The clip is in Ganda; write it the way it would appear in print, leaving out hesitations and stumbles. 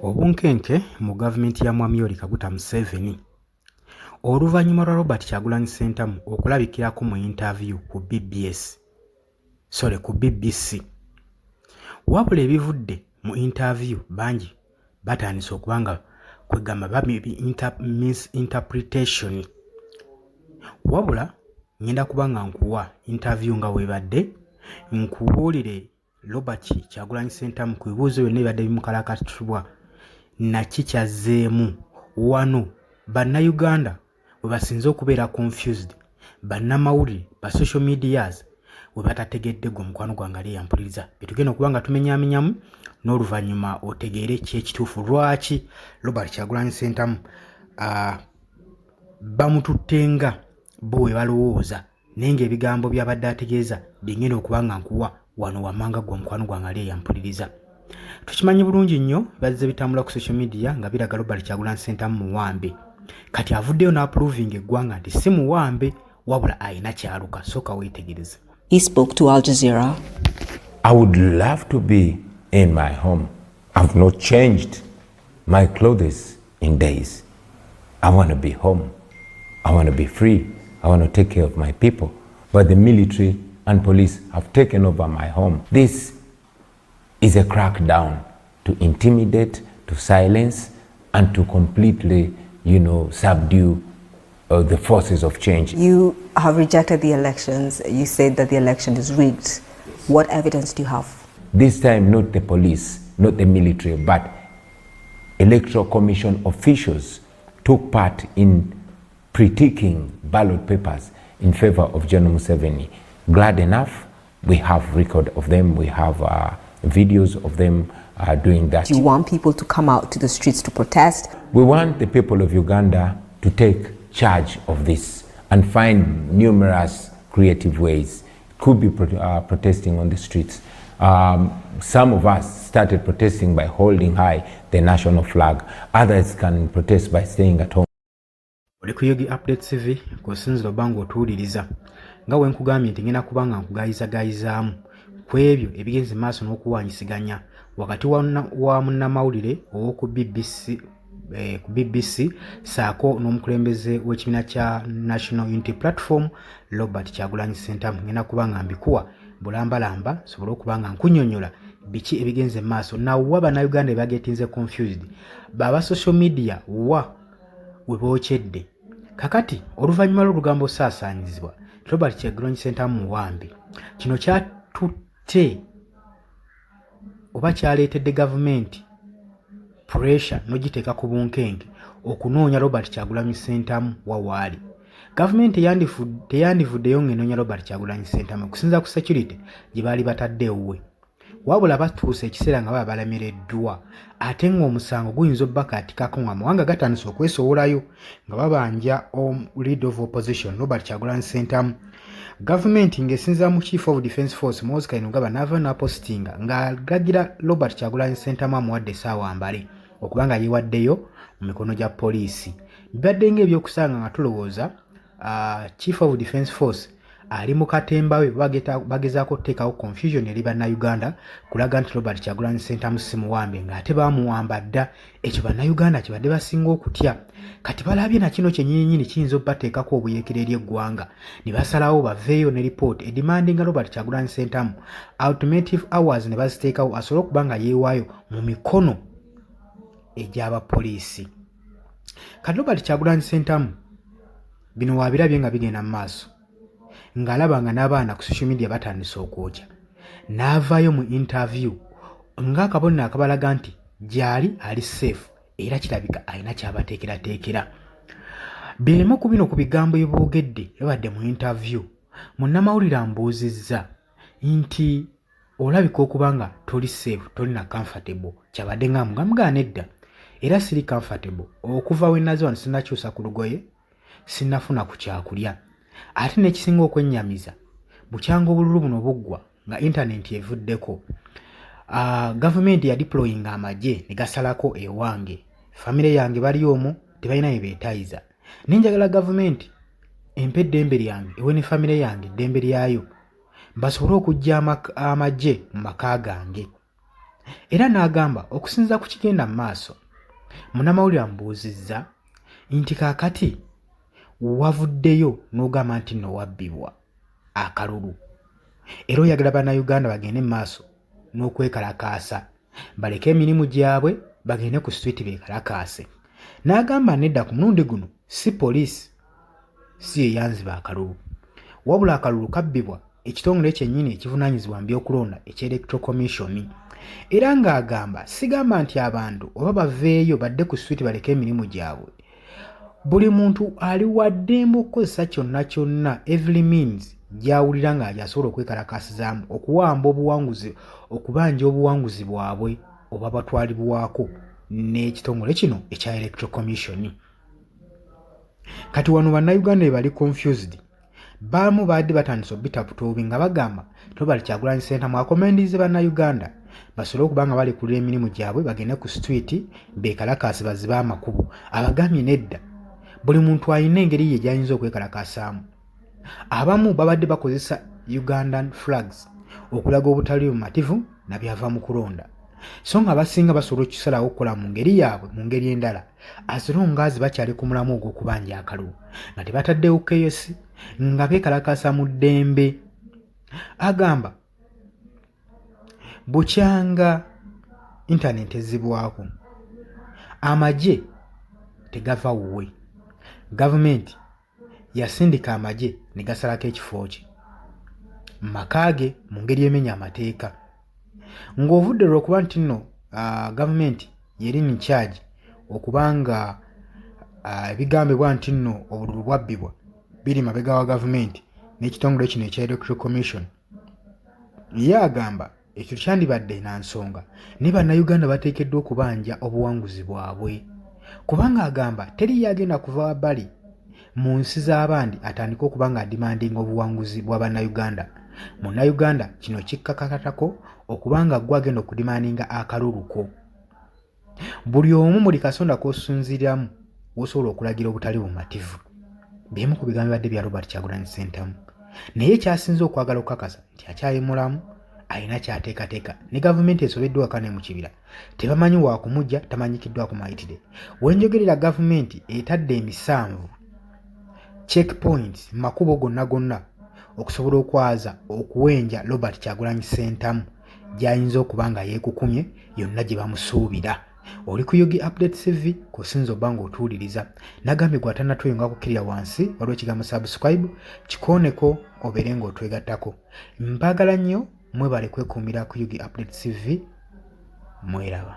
Obunkenke mu gavumenti ya Mwami Yoweri Kaguta Museveni oluvannyuma lwa Robert Kyagulanyi Ssentamu okulabikirako mu yintaaviyu ku BBS sorry ku BBC. Wabula ebivudde mu yintaaviyu bangi batandise okuba nga kwegamba ba misinterpretation. Wabula ngenda kuba nga nkuwa yintaaviyu nga bw'ebadde nkubuulire Robert Kyagulanyi Ssentamu ku bibuuzo byonna ebibadde bimukalakatibwa naki kyazzeemu. Wano Bannayuganda we basinze okubeera confused, bannamawulire ba social medias we batategedde. Gwe omukwano gwange ali eyampuliriza, byetugenda okuba nga tumenyamenyamu n'oluvannyuma otegeere ki ekituufu lwaki Robert Kyagulanyi Ssentamu bamututtenga bo we balowooza, naye ng'ebigambo by'abadde ategeeza bye ngenda okuba nga nkuwa wano wammanga. Gwe omukwano gwange ali eyampuliriza, tukimanyi bulungi nnyo bazze bitambula ku social media nga biraga Robert Kyagulanyi Ssentamu muwambe. Kati avuddeyo n'aprovinga eggwanga nti si muwambe, wabula alina kyaluka. Sooka weetegereze. He spoke to Al Jazeera. I would love to be in my home. I've not changed my clothes in days. I want to be home. I want to be free. I want to take care of my people. But the military and police have taken over my home. This is a crackdown to intimidate, to silence, and to completely subdue the forces of change. You have rejected the elections. You said that the election is rigged. What evidence do you have? This time, not the police, not the military, but Electoral Commission officials took part in pre-ticking ballot papers in favor of General Museveni. Glad enough, we have record of them, we have videos of them doing that. Do you want people to come out to the streets to protest? We want the people of Uganda to take charge of this and find numerous creative ways. Could be protesting on the streets. Some of us started protesting by holding high the national flag. Others can protest by staying at home. Oli ku Yogi Update TV kw'osinzira oba ng'otuwuliriza. Nga we nkugambye nti ngenda kuba nga nkugayizagayizaamu ku ebyo ebigenze maaso n'okuwanyisiganya wakati wa munnamawulire ow'oku BBC, ku BBC saako n'omukulembeze w'ekibiina kya National Unity Platform, Robert Kyagulanyi Ssentamu. Ngenda kuba nga mbikuwa bulambalamba nsobole okuba nga nkunnyonnyola biki ebigenze maaso nawa Bannayuganda ebagetinze confused baba social media wa we bookyedde. Kakati oluvannyuma lw'olugambo osaasaanyizibwa Robert Kyagulanyi Ssentamu muwambe, kino kyatutte oba kyaleetedde gavumenti pressure n'ogiteeka ku bunkenke okunoonya Robert Kyagulanyi Ssentamu wa waali. Gavumenti teyandivuddeyo ng'enoonya Robert Kyagulanyi Ssentamu okusinziira ku security gye baali batadde ewuwe, wabula batuusa ekiseera nga baba balemereddwa, ate ng'omusango guyinza obbakaatikako nga amawanga gatandise okwesowolayo nga babanja leader of opposition Robert Kyagulanyi Ssentamu. Gavumenti ng'esinziira mu Chief of Defence Force Muhoozi Kainerugaba n'ava n'apositinga ng'alagira Robert Kyagulanyi Ssentamu amuwadde essaawa mbale okuba nga yeewaddeyo mu mikono gya poliisi. Bibadde ng'ebyokusanga nga tulowooza Chief of Defence Force ali mu katemba we bagezaako okuteekawo confusion eri Bannayuganda kulaga nti Robert Kyagulanyi Ssentamu si muwambe ng'ate baamuwamba dda. Ekyo Bannayuganda kibadde basinga okutya. Kati balabye na kino kyennyininyini kiyinza obbateekako obuyeekera eri eggwanga, ne basalawo baveeyo ne lipooti edemandinga Robert Kyagulanyi Ssentamu ultimative hours ne baziteekawo asobole okuba nga yeewaayo mu mikono egy'abapoliisi. Kati Robert Kyagulanyi Ssentamu bino waabirabye nga bigenda mu maaso, ng'alaba nga n'abaana ku social media batandise okwokya, n'avaayo mu interview ng'akabonero akabalaga nti gy'ali ali safe, era kirabika alina ky'abateekerateekera. Byemu ku bino ku bigambo ebyogedde babadde mu interview. Munnamawulire ambuuzizza nti, "Olabika okuba nga toli safe, toli na comfortable." Kyabadde nga mugamugaa nedda, era siri comfortable. Okuva we naze wano sinnakyusa ku lugoye, sinnafuna ku kyakulya, ate n'ekisinga okwennyamiza, bukyanga obululu buno buggwa nga intaneti evuddeko, gavumenti yadeployinga amagye ne gasalako ewange. Famire yange bali omwo tebalina bye beetayiza, naye njagala gavumenti empe eddembe lyange, ewe ne famire yange eddembe lyayo, basobole okuggya amagye mu maka gange. Era n'agamba okusinziira ku kigenda mu maaso, munnamawulire amubuuzizza nti kaakati wavuddeyo n'ogamba nti nno wabbibwa akalulu era oyagala Bannayuganda bagende mu maaso n'okwekalakaasa baleke emirimu gyabwe bagende ku street beekalakaase. N'agamba nedda ku mulundi guno si poliisi si ye yanziba akalulu wabula akalulu kabbibwa ekitongole kyennyini ekivunaanyizibwa mu by'okulonda ekya Electoral Commission era ng'agamba sigamba nti abantu oba baveeyo badde ku street baleke emirimu gyabwe buli muntu ali wa ddembe okukozesa kyonna kyonna every means gy'awulira nga asobola okwekalakaasizaamu okuwamba obuwanguzi okubanja obuwanguzi bwabwe oba batwalibwako n'ekitongole kino ekya Electoral Commission. Kati wano bannayuganda bali confused baamu baadde batandise obitaputa obubi nga bagamba Robert Kyagulanyi Ssentamu akomendize bannayuganda basobole okuba nga balekulira emirimu gyabwe bagende ku street beekalakaase bazibe amakubo. Abagambye nedda, buli muntu alina engeri ye gy'ayinza okwekalakaasaamu. Abamu babadde bakozesa Ugandan flags okulaga obutali bumativu na byava mu kulonda, so nga abasinga basobola okukisalawo okukola mu ngeri yaabwe mu ngeri endala as long as bakyali ku mulamu ogw'okubanja akalulu nga tebataddewo chaos nga beekalakaasa mu ddembe. Agamba bukyanga intaneti ezzibwako amagye tegava wuwe, gavumenti yasindika amagye ne gasalako ekifo kye mu maka ge mu ngeri emenya amateeka ng'ovudde lw'okuba nti nno gavumenti yeri in charge okuba nga ebigambibwa nti nno obululu bwabbibwa biri mabega wa gavumenti n'ekitongole kino ekya Electoral Commission. Ye agamba ekyo kyandibadde na nsonga naye bannayuganda bateekeddwa okubanja obuwanguzi bwabwe kubanga agamba teriyo agenda kuva wabbali mu nsi z'abandi atandike okuba nga adimandinga obuwanguzi bwa bannayuganda. Munnayuganda kino kikkakatako okuba nga ggwe agenda okudimandinga akalulu ko. Buli omu buli kasonda k'osinziiramu w'osobola okulagira obutali bumativu. Byemu ku bigambo bibadde bya Robert Kyagulanyi Ssentamu. Naye kyasinze okwagala okukakasa nti akyali mulamu, alina ky'ateekateeka ne gavumenti esobeddwa waka ne mu kibira tebamanyi waakumujja tamanyikiddwako mayitire. We njogerera gavumenti etadde emisanvu check points mu makubo gonna gonna okusobola okwaza okuwenja Robert Kyagulanyi Ssentamu gy'ayinza okuba nga yeekukumye yonna gye bamusuubira. Oli ku Yugi Update TV kw'osinza obba ng'otuwuliriza. Nagambye gwe atannatweyunga kukkirira wansi waliwo ekigambo subscribe kikooneko obeere ng'otwegattako. Mbagala nnyo mwebale kwekuumira ku Yugi Update TV mweraba.